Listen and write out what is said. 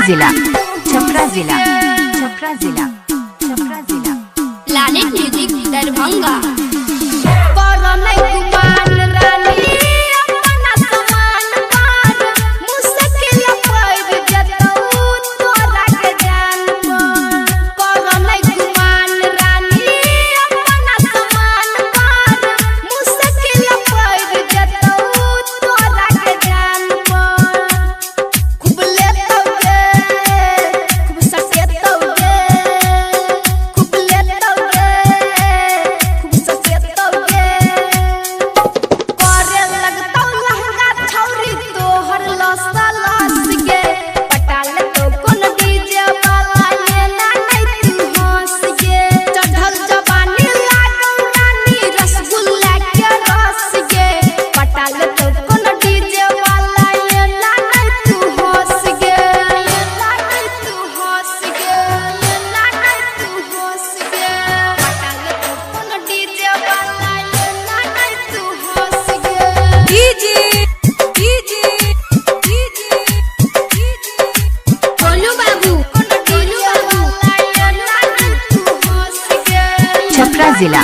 जिला, छपरा जिला, छपरा जिला, छपरा जिला। Planet music Darbhanga. करो नहीं गुमान रानी अपना समान पर, मुश्किल पड़ जतऊ तोरा के जान पर। करो नहीं गुमान रानी अपना समान पर, मुश्किल पड़ जतऊ तोरा के जान पर। खूब लेतौगे, खूब सकेतौगे, खूब लेतौगे, खूब सकेतौगे। करे लगतौ लहंगा छौरी तोहर लस लस गे, पटाल तो कोन डीजे वाला एना नै तू हंस गे। चढ़ल जवानी लागौ रानी रसगुल्ला के रस गे, पटाल तो कोन डीजे वाला एना नै तू हंस गे। एना नै तू हंस गे, एना नै तू हंस गे, पटाल तो कोन डीजे वाला एना नै तू हंस गे। DJ DJ DJ DJ Golu Babu, Golu Babu, Chhapra जिला,